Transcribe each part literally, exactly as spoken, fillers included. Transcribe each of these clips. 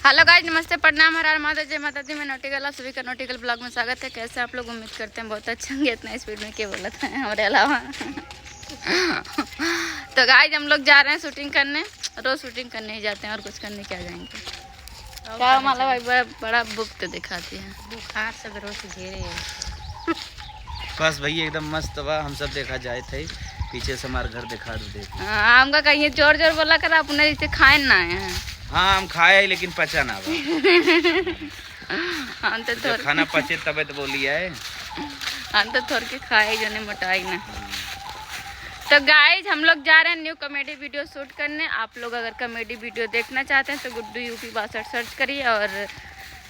Hello guys, नमस्ते, प्रणाम, हर हर महादेव, जय माता दी। मैं नौटिकल, आप सभी का नौटिकल vlog में स्वागत है। कैसे आप लोग? उम्मीद करते हैं बहुत अच्छे होंगे। इतना speed में क्या बोला था हमारे अलावा। तो guys, हम लोग जा रहे हैं shooting करने। रोज shooting करने ही जाते हैं, और कुछ करने क्या जाएंगे? और क्या कहाँ माला जाएंगे? भाई बड़ा, बड़ा बुक तो दिखाती है। बुखार से रोज घेरे हैं। बस भैया एकदम मस्त बा, हम सब देखा जाए थे, पीछे से हमार घर देखा दो, देखो। हाँ, हमका कहिए जोर जोर बोला कर, अपने जैसे खाए ना आए हैं। हाँ, हम खाए लेकिन पचा ना बा। हम तो जब थोड़ खाना पचे तबे तो बोली आए। हम तो थोड़ के खाए जने मोटाई ना। तो guys, हम लोग जा रहे हैं new comedy video shoot करने। आप लोग अगर comedy video देखना चाहते हैं तो गुड्डू यूपी बासठ search करिए और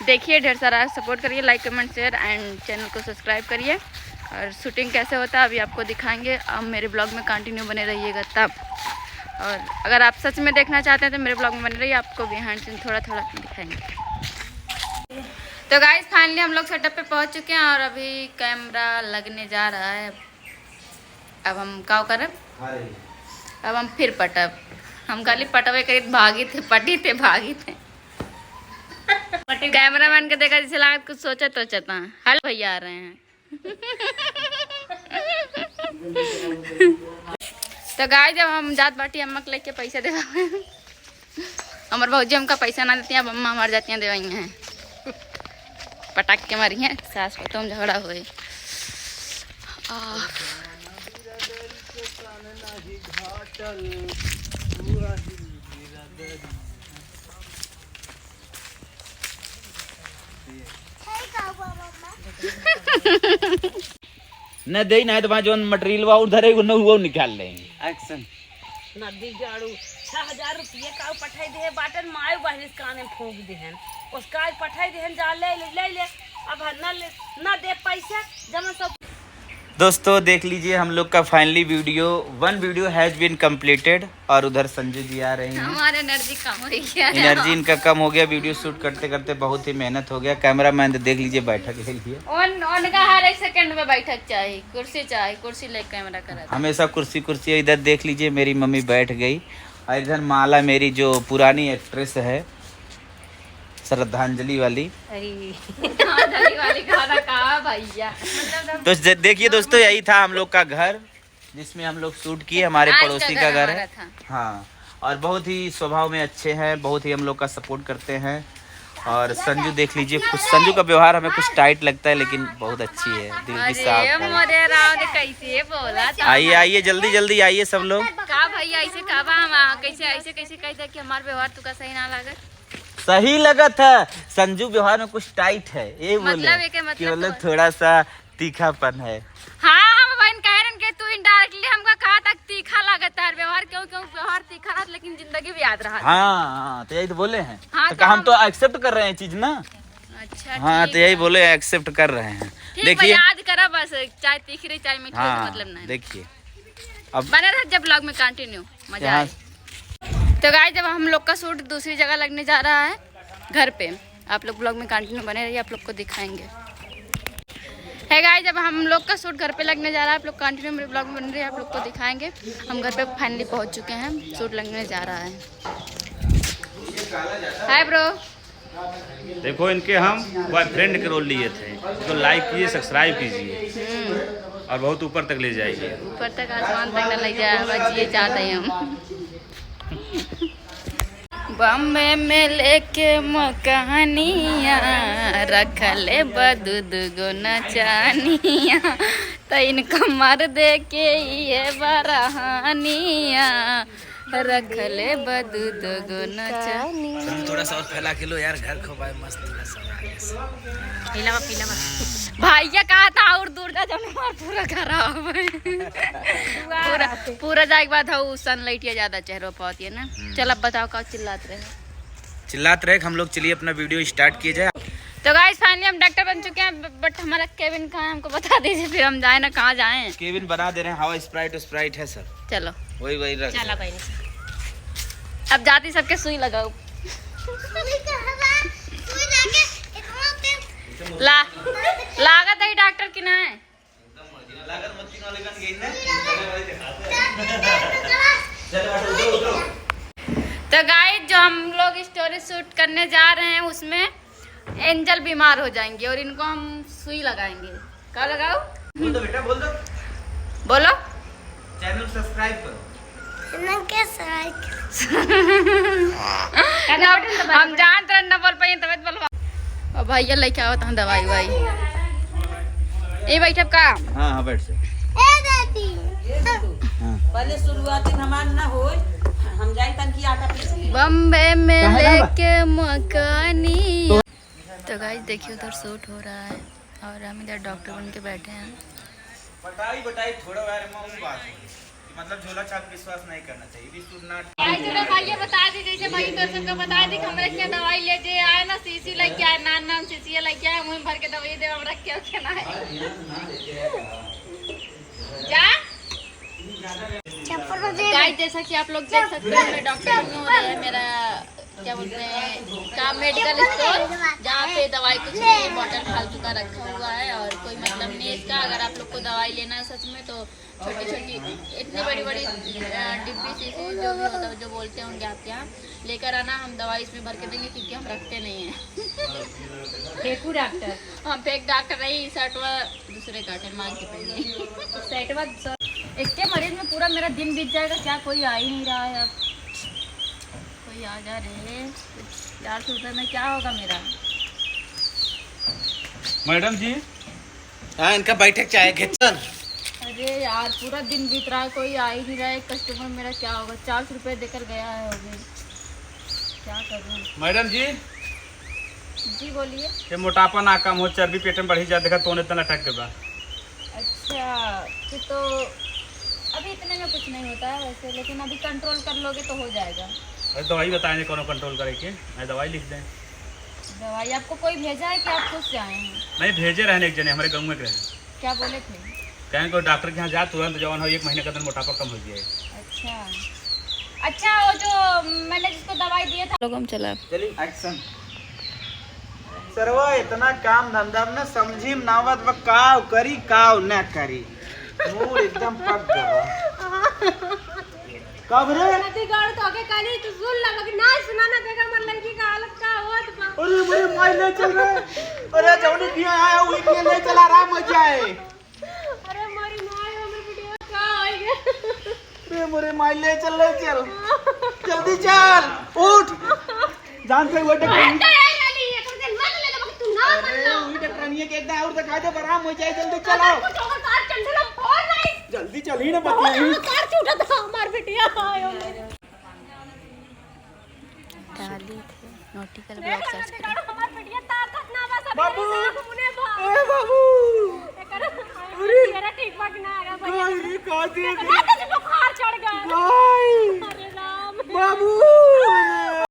देखिए, ढेर सारा support करिए, like, comment, share and channel को subscribe करिए। और shooting कैसे होता है अभी आपको दिखाएंगे, अब मेरे vlog में continue बने रहिएगा तब। और अगर आप सच में देखना चाहते हैं तो मेरे vlog में बने रहिए, आपको behind scene थोड़ा थोड़ा दिखाएंगे। तो guys, finally हम लोग setup पे पहुंच चुके हैं और अभी camera लगने जा रहा है। अब हम का करब? अब हम फिर पटब। हम खाली पटबे करी, भागी थे, पटी थे, भागी थे। Cameraman के देखा जैसे लागत कुछ सोचत सोचत। हाँ, हेलो भैया आ रहे हैं। तो guys, जब हम जात बाटी अम्मा के लेके पैसा देवा, हमार भौजी हमका पैसा ना देती हैं, अब अम्मा हमार जाती हैं देवाई हैं। पटाख के मारी हैं, सास पतोह में झगड़ा होए। आ। न देई ना तो वहाँ जौन material बा उधर है, वो न हुआ निकाल लेंगे। Action। नदी गाड़ू, छह हजार रुपये का पठाई दे बाटन, माय बहन इस काने फूंक देहन। उसका आज पठाई देहन, जा ले ले, ले ले। अब हर ना ले, ना दे पैसा, जमा सब। दोस्तों देख लीजिए हम लोग का finally video, one video has been completed। और उधर संजू जी आ रहे हैं। हमारा energy कम हो गया है। Energy इनका कम हो गया, video shoot करते करते बहुत ही मेहनत हो गया। Cameraman तो देख लीजिए बैठक ले लिए। उन, उनका हर एक second में बैठक चाहिए, कुर्सी चाहिए, कुर्सी ले camera करा दे। हमेशा कुर्सी, कुर्सी। इधर देख लीजिए मेरी मम्मी बैठ गई और इधर माला मेरी जो पुरानी actress है श्रद्धांजलि वाली। अरे। श्रद्धांजलि वाली गाना का भैया? तो जे-, देखिए दोस्तों, यही था हम लोग का घर। जिसमें हम लोग shoot किए, हमारे आज का पड़ोसी घर का घर हमारा है। था। हाँ, और बहुत ही स्वभाव में अच्छे हैं, बहुत ही हम लोग का support करते हैं। और संजू देख लीजिए, कुछ संजू का व्यवहार हमें कुछ tight लगता है, लेकिन बहुत अच्छी है, दिल भी अरे साफ है। मोरे राम, कैसे बोला था? आइए, आइए, जल्दी जल्दी आइए सब लोग। का भैया ऐसे का बा, हम कैसे, ऐसे कैसे कह दे कि हमार व्यवहार तुका सही ना लगे? सही लगत है, संजू व्यवहार में कुछ tight है, ये बोले मतलब, एके कि मतलब मतलब तो थोड़ा सा तीखापन है। हाँ, हम बहन कह रहे कि तू indirectly हमका कहा तक तीखा लगता है व्यवहार, क्यों, क्यों व्यवहार तीखा रहता, लेकिन जिंदगी भी याद रहा। हाँ, हाँ, तो यही तो बोले हैं। हाँ, तो तो हम हम तो accept कर रहे हैं चीज ना। अच्छा, हाँ, ठीक तो यही है। बोले, accept कर रहे हैं। ठीक बा, देखिए। याद करा बस, चाहे तीखी रही, चाहे मीठी रही, हाँ, मतलब नहीं। देखिए। अब बने रह जब vlog में continue, मजा यहाँ आए। तो guys, जब हम लोग का shoot दूसरी जगह लगने जा रहा है, घर पे, आप लोग vlog में continue बने रहिए, आप लोग को दिखाएंगे। Hey guys, जब हम लोग का shoot घर पे लगने जा रहा है, आप लोग continue मेरे vlog में बने रहिए, आप लोग को दिखाएंगे। हम घर पे finally पहुंच चुके हैं, shoot लगने जा रहा है। Hi bro। देखो, इनके हम boyfriend के role लिए थे, तो like कीजिए, subscribe कीजिए हम्म। और बहुत ऊपर तक ले जाइए। ऊपर तक, आसमान तक न ले जाए, बस ये चाहते हैं हम। बॉम्बे में लेके मकानिया, रखले बा दू दू गो नचानिया, त इनका मार दे के ये बरहानिया। रखले बा दू दू गो नचा। तुम थोड़ा सा और फैला के लो यार, घर खपाए मस्त थोड़ा सा आगे से। पीला बा, पीला बा। भैया कहा था और दूर जा, जब हमार पूरा खराब है। पूरा, पूरा जाए के बाद हो, सन लाइटिया ज्यादा चेहरा पाती है ना। हम्म। चल अब बताओ का चिल्लात रहे? चिल्लात रहे कि हम लोग चलिए अपना video start किए जाए। तो guys, finally हम डॉक्टर बन चुके हैं, ब-, but हमारा केबिन कहाँ है, हमको बता दीजिए, फिर हम जाए ना, कहाँ जाएं? केबिन बना दे रहे हैं, हवा Sprite, Sprite है सब। चलो। वही, वही रख चला दे। बहनी। अब जाती सबके सुई लगाओ। ला, लागत है डॉक्टर की ना है। तो गाइस, जो हम लोग स्टोरी शूट करने जा रहे हैं, उसमें एंजल बीमार हो जाएंगे और इनको हम सुई लगाएंगे। का लगाओ? बोल दो बेटा, बोल दो। बोलो। चैनल सब्सक्राइब करो। चैनल के सब्सक्राइब करो। हम जानत रहन ना बोल पाई, तबे तो बोलवा। और भैया लेके आवत हैं दवाई वाई। ए बैठब का? हाँ, हाँ, बैठ से। ए दादी। हाँ। पहले शुरुआती हमार ना होए, हम जाए तन की आटा पीस ले। बॉम्बे में काहे ना बा? लेके मकानी। तो गाइस, देखिए, उधर शूट हो रहा है और हम इधर डॉक्टर बन के बैठे हैं। बटाई, बटाई, थोड़ा बार में वो बात है। मतलब, झोला छाप विश्वास नहीं करना चाहिए। We should not। भाई, चलो, भाई, ये बता दी, जैसे भाई, तो सबको बता दी कि हमरे के दवाई ले जे आए ना, शीशी लेके आए, नान नान शीशी लेके आए, मुंह भर के दवाई दे, हम रख के, रखे ना है। जा। चप्पल तो दे। गाइस, जैसा कि आप लोग देख सकते हो, मैं डॉक्टर नहीं हूँ, और ये है मेरा, क्या बोलते हैं, का मेडिकल स्टोर, जहाँ पे दवाई कुछ नहीं, बॉटल फालतू का रखा हुआ है और कोई मतलब नहीं है इसका। अगर आप लोग को दवाई लेना है सच में, तो छोटी छोटी, इतनी बड़ी बड़ी, अ, डिब्बी शीशी जो भी होता है, जो बोलते होंगे आपके यहाँ, लेकर आना। हम दवाई इसमें भर के देंगे, क्योंकि हम रखते नहीं हैं। फेंकू डॉक्टर। हम फेंक डॉक्टर नहीं, सेटवा दूसरे डॉक्टर मांग के पहने। सेटवा, एक के मरीज में पूरा मेरा दिन बीत जाएगा, क्या कोई आ ही नहीं रहा है अब। कोई आ जा रे, चार सौ रुपये में क्या होगा मेरा? मैडम जी। हाँ, इनका बैठक चाहे घेचन। अरे यार, पूरा दिन बीत रहा है, कोई आ ही नहीं रहा है। कस्टमर मेरा क्या होगा, चार सौ रुपये देकर गया है अभी, क्या करूँ? मैडम जी। जी बोलिए। ये मोटापा ना कम हो, चर्बी पेट में बढ़ी जा, देखा तोन इतना लटक के बा। अच्छा, कि तो अभी इतने में कुछ नहीं होता है वैसे, लेकिन अभी कंट्रोल कर लोगे तो हो जाएगा। अरे दवाई बताएं, कौन कंट्रोल करे के, मैं दवाई लिख दें। दवाई आपको कोई भेजा है कि आप खुद से आए हैं? नहीं, भेजे रहन एक जने, हमरे गाँव में रहे। क्या बोले थे? कहें कोई डॉक्टर के यहाँ जा, तुरंत जवन हो, एक महीने के अंदर मोटापा कम हो जाए। अच्छा, अच्छा, वो जो मैंने जिसको दवाई दिया था। लोग हम चला। चलिए, एक्शन। सरवा इतना काम धंधा में न समझी में ना आवत बा, काव करी, काव ना करी। मूड एकदम पक गवा। कब रे? नदी गढ़ तो के काली तू सुन लगा कि ना सुना ना, देखा मोर लड़की का हालत का होत बा। अरे, अरे, माई ले चल रे। अरे, जौनी दिया आया, वही दिया ले चला, आराम हो जाए। अरे, मोरी माई, हमरे बिटिया का होई गया? अरे, मोरे माई, ले चल, ले चल। जल्दी चल, उठ। जान से वो डॉक्टर। हट, ए, लाली, एक दिन मत ले लो, तू ना अरे, मत लो। वही डॉक्टरनिया के एक दाईं और दिखा दे, आराम हो जाए, जल्दी चलो। अगर कुछ होगा, तार चंडला फोड़ नहीं। जल्दी चल ही ना बतियाई। तार टूटा था, हमार बिटिया आयो। डाली थे, नॉटिकल ब्लॉग सर्च करें। हमार बिटिया ताकत ना बा, सब बाबू। मेरे साथ घूमने बा। ए बाबू। एकर अरे। चेहरा ठीक बा कि ना, अगर भाई का रे, का दे दे?